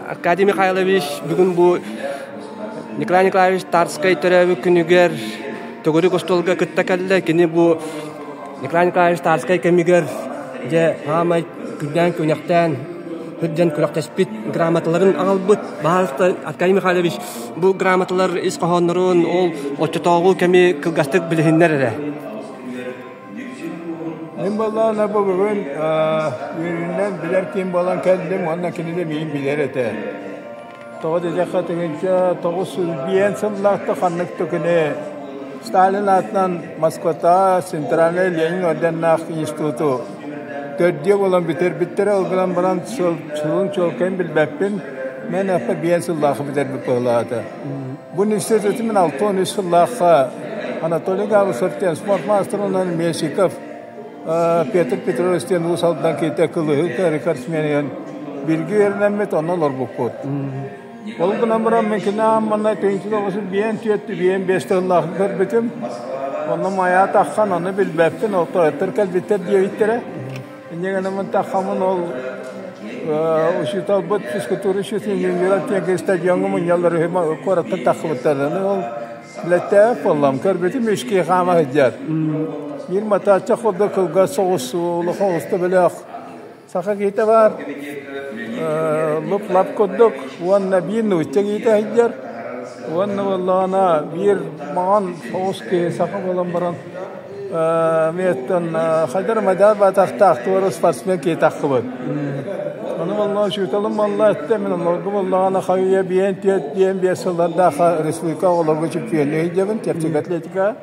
Аркадий Михайлович бүгүн бу Николай Николаевич Тарскай төрөөбүт күнүгэр төгүрүк остуолга кытта кэллэ. Кини бу Николай Николаевич Тарскай кэмигэр дьэ хаамай күрдээн күнэхтээн сылдьан күрэхтэспит грамоталарын аҕалбыт. Баһаалыста Аркадий Михайлович бу грамоталар ис хоһооннорун ол оччотооҕу кэми кылгастык билиһиннэр эрэ. Мин буоллаҕына бу бүгүн үөрүүнэн билэр киһим буолан кэллим уонна кини да миигин билэр этэ. Тоҕо диэтэххэ 1905 сыллаахта ханнык да кини Сталин аатынан Москвата Центральный Ленин орденнаах институту төрдүө буолан бүтэрбиттэрэ. Ол гынан баран сылын чуолкайын билбэппин. Мен аппа биэн сыллаахы бүтэрбит быһыылаата. Бу институту мин 63 сыллаахха Анатолий Габышев диэн спорт маастарынан Мельщиков Петр Петрович диэн Уус Алдан киһитэ кылыһы рекордсменигэн бииргэ үөрэнэммит онно олорбуппут. Ол гынан баран мин кини манна 1954-55 тыллаах көрбүтүм. Онно майаа таххан, ону билбэппин, ол тойоттор кэлбиттэр диэбиттэрэ. Инньэ гынан таххаммын ол учууталбыт физкультура учитель диэн стадиоҥҥа мунньаллар үһү куораттан таххыбыттар. Ол билэттээбэт буоллам. Көрбүтүм үс киһи хаама сылдьар. Биир матааччах курдук кылгас соҕус улахан оҕуста бөлөх саха киһитэ баар. Луп-лап курдук уонна биир нуучча киһитэ сылдьар. Уонна буоллаҕына биир маҥан соҕус киһи саха буолан баран Миэттэн хайдар майдаар баатахтаах туора спортсмен киһи таххыбыт. Ону буолла учууталым буолла эттэ мин олорго буоллаҕына хайыйа биэн түөрт диэн биэс сыллардаах республика оҕолорго чемпионнуу сылдьабын чэпчэки атлетика.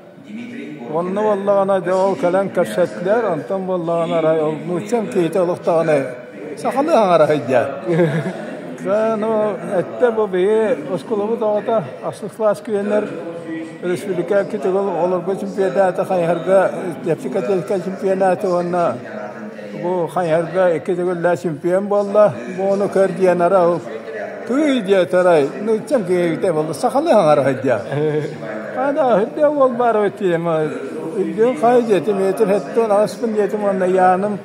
Онно буоллаҕына дьэ ол кэлэн кэпсэттилэр, онтон буоллаҕына арай ол нууччам киһитэ олох даҕаны сахалыы аҥара сылдьар. Ну, эттэ бу биһи оскуолабыт оҕото ахсыс кылаас күөннэр Республика төгүл оҕолорго чемпионата хайыһарга чэпчэки атлетика чемпионата уонна бу хайыһарга икки төгүллээх чемпион буолла. Бу ону көр диэн ара ол тыый диэтэ арай нууччам киһитэ буолла сахалыы аҥара сылдьар. Ана үрдэ уол баар эбит диэм үрдүн хайа диэтим этим хэттон аҕыспын диэтим уонна яаным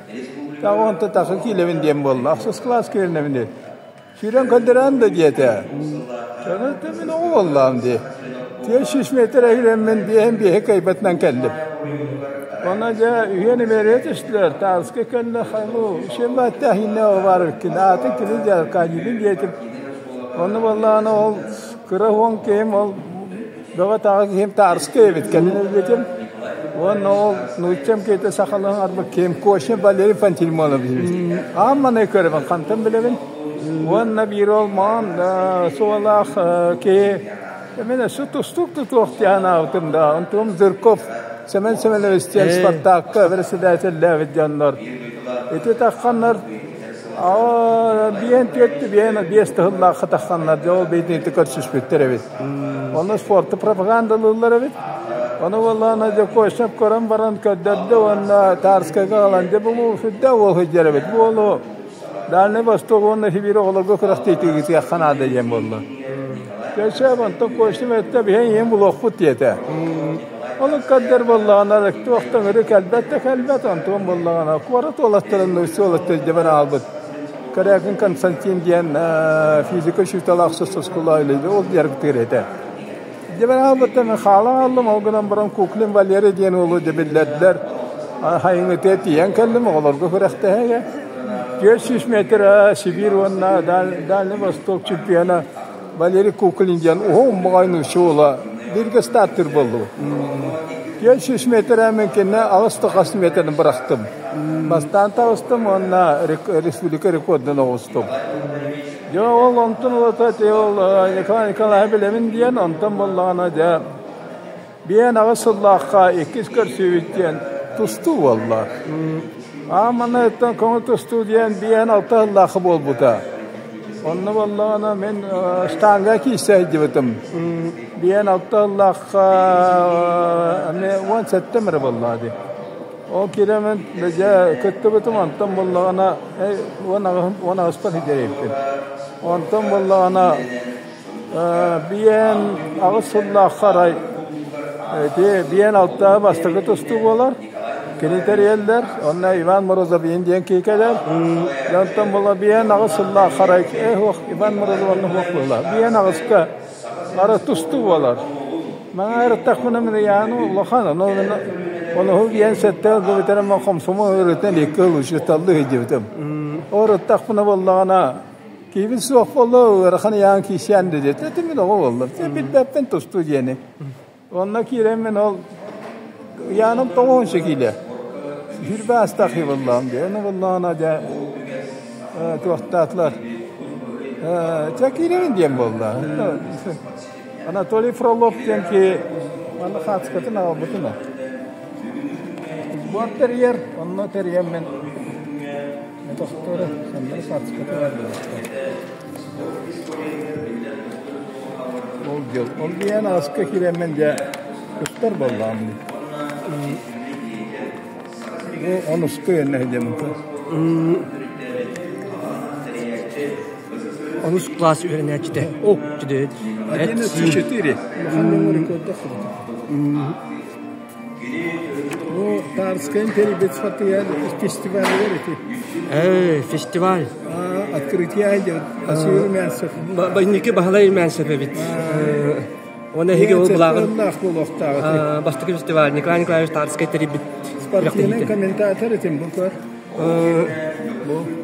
онто тахы киилэбин диэн буолла ахсыс кылаас киирнэбин диэн Сүүрэн көрдөрөөн да диэтэ. Дьоно мин оҕо буоллаҕым дии. 400 метр эһилэммин биэһин биэһи кыайбатынан кэллим. Онно дьэ үһүөн имэрийэ түстүлэр. Тааска кэллэ хайму үчүн бааттаах ииннэ баар эбиккин. Аатын кими диэн Аркадийбин диэтим. Онно буоллаҕына ол кыра уон киһим ол Бөҕө таҕа киһим Тарскай эбит, кэлин өлбүтүм. Уонна ол нууччам киһитэ сахалыы арбыт киһим Кошин Валерий Пантелеймонов диэбит. Аан манай көрөбүн, хантан билэбин. Уонна биир ол маан суолаах киһи мен өссө тустуук тутуох диэн аабытым да, онтум Зырков Семен Семенович диэн Спартакка председателлээбит дьоннор. Ити тахханнар Биэн түөрт биэн биэс тыһыллаахха тахсаннар дьэ ол бэйдиҥити көрсүспүттэр эбит. Онно спорты пропагандалыыллар эбит. Ону буоллаҕына дьэ Костев көрөн баран көрдөрдө уонна Тарскайга аҕалан дьэ бу сүрдээх уол сылдьар эбит. Бу уолу Дальнай Восток уонна Сибиир оҕолорго күрэхтэһиитигитиэххэ наада диэн буолла. Дьэ сөп онтон Костев эттэ биһиги ийэм булуохпут диэтэ. Ол ыккардыгар буоллаҕына туох да ыҥырыы кэлбэт да кэлбэт, онтуон буоллаҕына куорат уолаттарын нуучча уолаттара дьэбэр аҕалбыт. Корякин Константин диэн физика учуутала ахсыс оскуола үлэлиир, ол дьарыктыыр этэ. Дьэбэр аҕалбыттан мин хаалан хааллым, ол гынан баран Куклин Валерий диэн уолу дьэ биллэрдилэр. Хайыҥытыгар тиийэн кэллим, оҕолорго күрэхтэһэ. 400 метр Сибиир уонна Дальний Восток чемпиона Валерий Куклин диэн уһун баҕайы нуучча уола бииргэ стартыыр буоллубут. 400 метр мин кинини аҕыс да хас метрин бырахтым. Бастаан таҕыстым уонна республика рекордун оҕустум. Дьэ ол онтон ылата ол Николай Николаевич билэбин диэн, онтон буоллаҕына дьэ Биэн аҕыс сыллаахха иккис көрсүбүт диэн тустуу буолла. Ааманыттан көҥүл тустуу диэн биэн алта сыллаахха буолбута. Онно буоллаҕына мин штанга киирсэ сылдьыбытым. Биэн алта сыллаахха эмиэ 17 эрэ буоллаҕа дии. Ол киирэммин дьэ кыттыбытым, онтон буоллаҕына 18 18-пар сылдьар эбиппин. Онтон буоллаҕына Биэн аҕыс сыллаахха арай ити биэн алта бастакы тустуу буолар. Кини тэрийэллэр, онно Иван Морозов иин диэн киһи кэлэр. Онтон була биэн аҕыс сыллаах харай суох Иван Морозов онно суох буолла. Биэн аҕыска ара тустуу буолар. Маҥа ырыттахпына мин ыйааны улахан, ону ону биэн сэттэ ылбытарым мин хомсомол ырытан икки ыл учууталлыы сылдьыбытым. Ол ырыттахпына буоллаҕына киһибин суох буолла, ыарахан ыйаан киисээн да диэтэ, ити мин оҕо буоллум. Билбэппин тустуу диэни. Онно киирэммин ол ыйааным тоҕуһунча киилэ. Сүүрбэ аастаах буллаҕым дии. Ону буллаҕына дьэ туохтаатылар. Чэ киирэбин диэн буолла. Анатолий Фролов диэн киһи манна хаацкатын аҕалбытын Сбор тэрийэр, онно тэрийэммин тохтууру ханна хаацката бар Ол дьыл. Ол диэн аска киирэммин дьэ тустар буоллаҕым дии. Бу онуска үөннэ сылдьабын. Онус класс үөрэнээччитэ. О, чүдэ. 11,4. Бу Тарскайын тэрийбит фестивалыгар ити. Э, фестиваль. Открытие идет. Василий Румянцев. Байники Баһылай Румянцев эбит. Уонна эһиги ол булааҕын бастакы фестиваль Николай Николаевич Тарскай тэрийбит. Спортивный комментатор этим бу көр.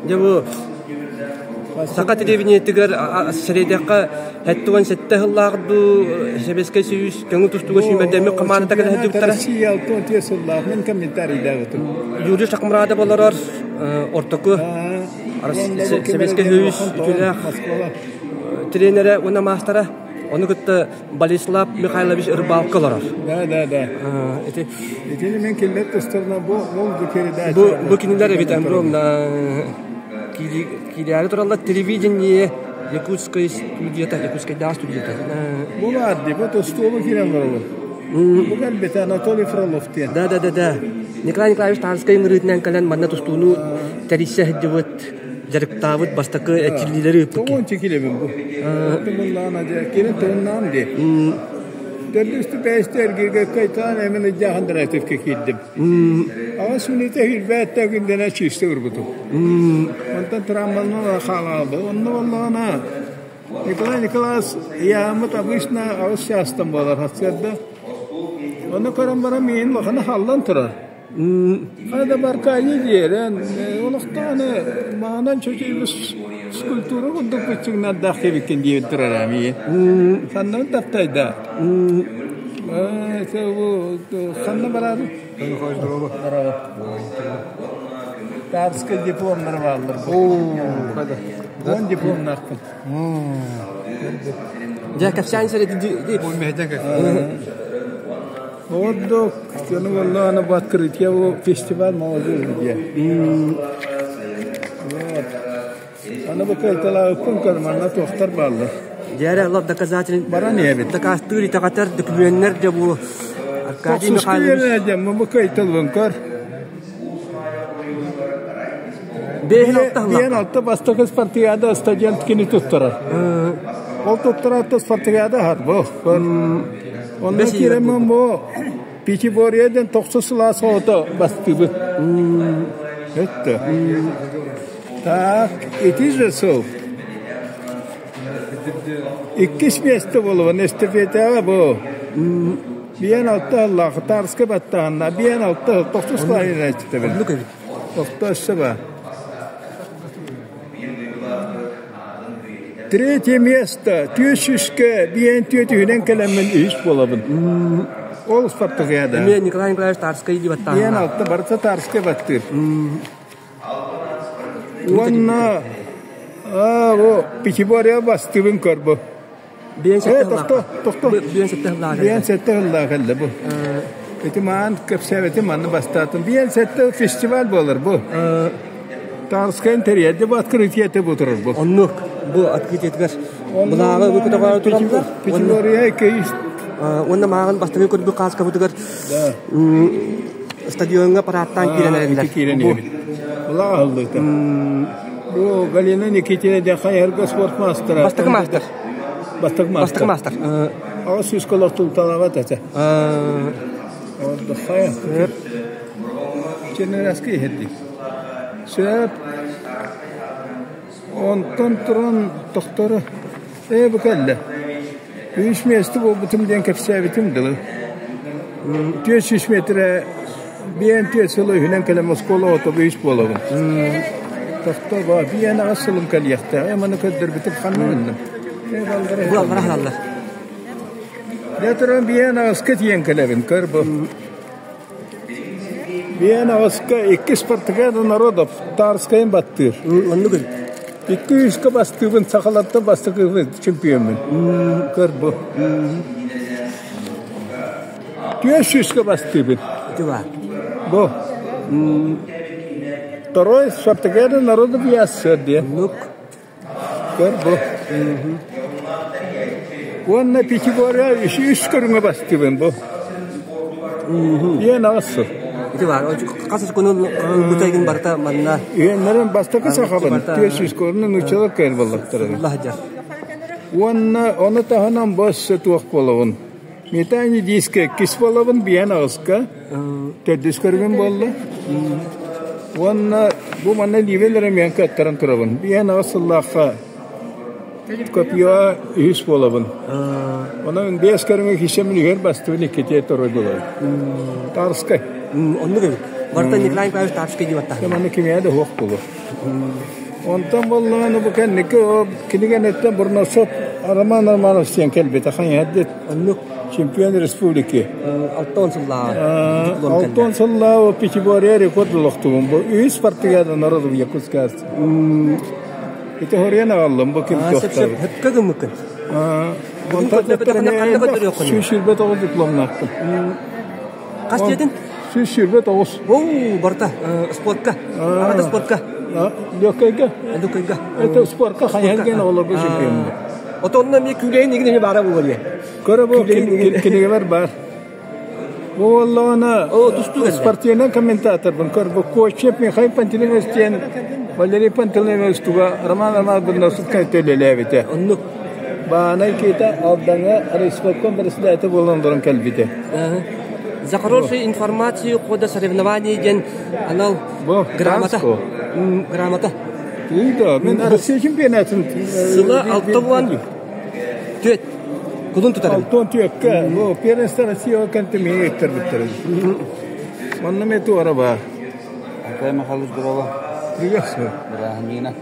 Дьэ бу Саха телевидениетигэр сэрэйдэххэ 77 сыллаах дуу Сэбиэскэй Союз көҥүл тустууга сүүмэрдэммит хамаандата кэлэ сылдьыбыттара. Россия 64 сыллаах мин комментарийдаабытым. Юрий Шахмурадов олорор ортоку Сэбиэскэй Союз үтүөлээх тренерэ уонна маастара. Ону кытта Болеслав Михайлович Рыбалка олорор. Да, да, да. Ити Итини мен кинилэр тустарына бу ол бу передача. Бу бу кинилэр эбит киирээри тураллар телевидение Якутской студията, Якутскайдаах студията. Бу баар дии, бу тустууну киирэн барабын. Бу кэлбитэ Анатолий Фролов диэн. Да, да, да, да. Николай Николаевич Тарскай ыҥырыытынан кэлэн манна тустууну тэрийсэ сылдьыбыт дьарыктаабыт бастакы эрчиллиилэри ыыппыт. Тоҕуонча килэбин бу. Тумуллаана дьэ, кини тумнаан дии. Төрдүстү бэйэсти эргииргэ кайтаан эмин ыйдаахан Дратевка киирдим. Аҕыс мүнүүтэ киирбээттэ күндэнэ чиистэ урбутум. Онтон трамвайынан хаалаабы. Онно буоллаҕына Николай Николаевич ыйааммыт обычно аҕыс чаастан буолар сарсыарда. Ону көрөн баран миигин улахана халлан турар. Хана да баркаайы диэрэн, олохтоон маанан чочуйбут скульптура курдук быччыҥнардаах кэбиккин диэбит турар миигин. Ханнан таптайда? Ханна бараары? Тарскай дипломнар бааллар. Он дипломнаахпын. Дьэ, кэпсээн сэрэ Ордук дьону буоллаҕына бу открытие бу фестиваль молодежи диэн. Вот. Аны бу кыайталаабыппын көр, манна туохтар бааллар. Дьээрэ лоб доказатель Баран иһэбит. Дакаастыыр итэҕэтэр дөкүмүөннэр дьэ бу Аркадий Михайлович. Дьэ, бу кыайталбын көр. Биэһин алта Биэн алта бастакы спартакиада студент кини туттарар. Ол туттараатта спартакиада аһар бу. Онно киирэммин бу Пятиборье диэн тохсус сылаас оҕото бастыыбыт. Өттө. Так, ити же сыл. Иккис миэстэ буолуон эстафетаҕа бу. Биэн алта сыллаах Тарска баттаанна биэн алта сыл тохсус кларинетчитэбин. Оннук эбит. Тохто өссө ба. Третье место түөс сүүскэ биэн түөтүһүнэн кэлэммин үһүс буолабын. Ол спартакиада. Эмиэ Николай Николаевич Тарскай дии баттаан. Биэн алта барыта Тарскай баттыыр. Уонна бу Пятиборье бастыыбын көр бу. Биэн сэттэ тохто, тохто. Биэн сэттэ сыллаах Биэн сэттэ сыллаах кэллэ бу. Ити маан кэпсээбитим манна бастаатым. Биэн сэттэ фестиваль буолар бу. Тарскай тэрийэрди бу открытие бу турар бу. Оннук бу открытиетигэр былааҕы бу көтөҕө тураллар. Пятиборье кейс. Уонна мааҕын бастакы көрбүт хааскабытыгар стадиоҥҥа парааттаан киирэн эрэллэр. Киирэн иһэбит. Былаах аһыллыыта. Бу Галина Никитина диэн хайыһарга спорт маастара. Бастакы маастар. Бастакы маастар. Бастакы маастар. Аҕыс сүүс колох тулталаабат этэ. Хайа. Черноградскай иһэрдик. Сөп. Онтон туран тохторо ээ бу кэллэ. Үс миэстэ буолбутум диэн кэпсээбитим дылы. 400 метрэ биэн түөрт сыл үһүнэн кэлэн оскуола оҕото үс буолабын. Тохтоо биэн аҕыс сылым кэлиэхтээх. Ээ маны көрдөрбүтүм ханна гынным? Ээ баллара Бу аллара хааллар. Дьэ туран биэн аҕыска тиийэн кэлэбин. Көр бу. Биэн аҕыска икки спартакиада народов Тарскайын баттыыр. Оннук эбит. Икки үскэ бастыыбын, сахалартан бастакы чемпиоммун. Көр бу. 400-кэ бастыыбын. Ити баар. Бу. Второй спартакиада народов ЯССР диэн. Оннук. Көр бу. Уонна Пятигория үс көрүҥэ бастыыбын бу. Иэн аҕыс сыл. Ити баар. Хас күнүн ылбытайгын барыта манна. Иэннэрин бастакы сахабын. 400 көрүнүн нууччалар кэлэр буоллахтара. Сыллаһдьар. Уонна ону таһынан бу өссө туох буолабын. Метание диска иккис буолабын, биэн аҕыска. Төрдүс көрүҥүм буолла. Уонна бу манна лиибэлэр эмиэ кыаттаран турабын. Биэн аҕыс сыллаахха копье үһүс буолабын. Онон биэс көрүҥү киирсэммин үһүөр бастыбын иккитиэ турар буолабын. Тарскай. Оннук эбит. Барыта Николай Николаевич Тарскай диэн аттаах. Манна кимиэхэ да суох буолуо. Онтон буоллаҕына бу кэнники кинигэнэттэн Бурнашов Роман Романович диэн кэлбитэ хайыһардыт. Оннук. Чемпион республики. 60 сыллааҕы. 60 сыллааҕы Пятигорье рекорд олохтубун. Бу үс партияда народу в Якутске. Ити хоруйан аҕаллым бу ким туохтар. Сөпкө гыммыккын. Онтон 129 дипломнаахпын. Хас диэтин? 129. Оо, барыта спортка. Аҕата спортка. Лөкөйгө. Лөкөйгө. Это спортка хайан оҕолорго чемпион. Отонно эмиэ күүлэйин игин эмиэ баара буолар диye. Көрө бу кинигебер бар. Бу буоллаҕына спортивный комментаторбын көр бу Кочев Михаил Пантелеймович диэн Валерий Пантелеймович туга Роман Романович Бурнашев кэллэлээбитэ. Оннук. Баанай киһитэ Алдаҥа райисполком председателэ буолан олорон кэлбитэ. За хорошую информацию хода соревнований диэн анал Бу грамота. Грамота. Да, мен Россия чемпионатын Сыла 64 кулун тутар. Алтон түөккэ бу первенство Россия кэнтэ миги ыттарбыттар. Манна ме туара бар. Акай Михайлович Дурова. Приветствую. Бырааһынньыгына.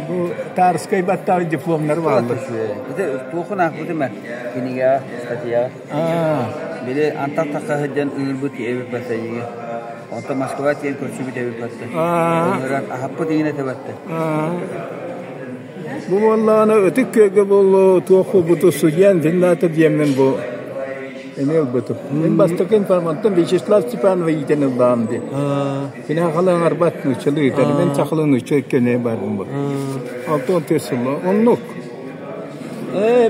Бу Тарскай баттаах дипломнар бааллар. Ити туохун аахпытым кинигэҕэ, статьяҕа. Били антах тахса сылдьан ыҥырбыт эбит бассайыга. Онтон Москва тиийэн көрсүбүт эбит батта. Ыҥыран аһаппыт иҥин этэ батта. Бу буоллаҕына Ытык Күөлгэ буолуо туох буолбуту судьян финната диэммин бу эмиэ ылбытым. Мин бастакы информанттан Вячеслав Степанов иитэн ыллаҕым дии. Кини сахалыы аҥарбат нууччалыы ыытар. Мин сахалыы нуучча иккиэнэ барбын бу. 64 сылла. Оннук.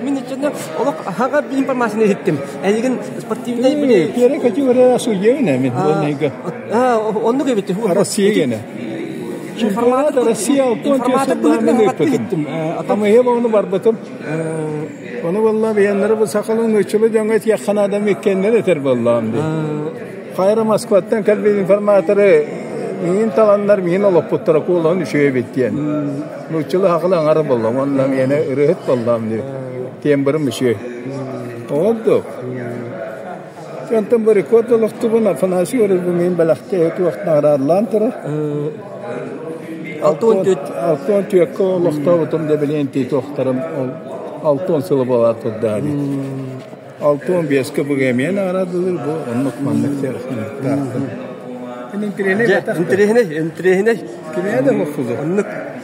Мин иччэнэ олох аһаҕа информацияны иһиттим. Эйигин спортивнай били... Первая категория судья мин буолнайга. Оннук эбит. Россия гена. Чемпионат Россия алтон Информатор быһыытынан ыыппытым. Атамыһы ону барбытым. Ону буолла бияннары бу сахалын нууччалыы дьоҥҥо этиэххэ наада миккеннер этэр буоллаҕым дии. Хайра Москваттан кэлбит информаторы миин таланнар миин олоппуттара куолаһын үчүгэй эбит диэн. Нууччалыы сахалыы аҥара буоллам уонна миэнэ ырыаһыт буоллаҕым дии. Тембрым үчүгэй. Оҕолдук. Онтон бу рекорд олохтубун Афанасий Егорович бу миин бэлэхтээ туох наҕараадалаан турар. 64-кэ олохтообутум да билигин туохтарым 60 сылы буолаат турдаа дии. 65-кэ бу эмиэ наҕараадалыыр бу оннук маннык Интириэһинэй, интириэһинэй. Кимиэхэ да хохсузу. Оннук.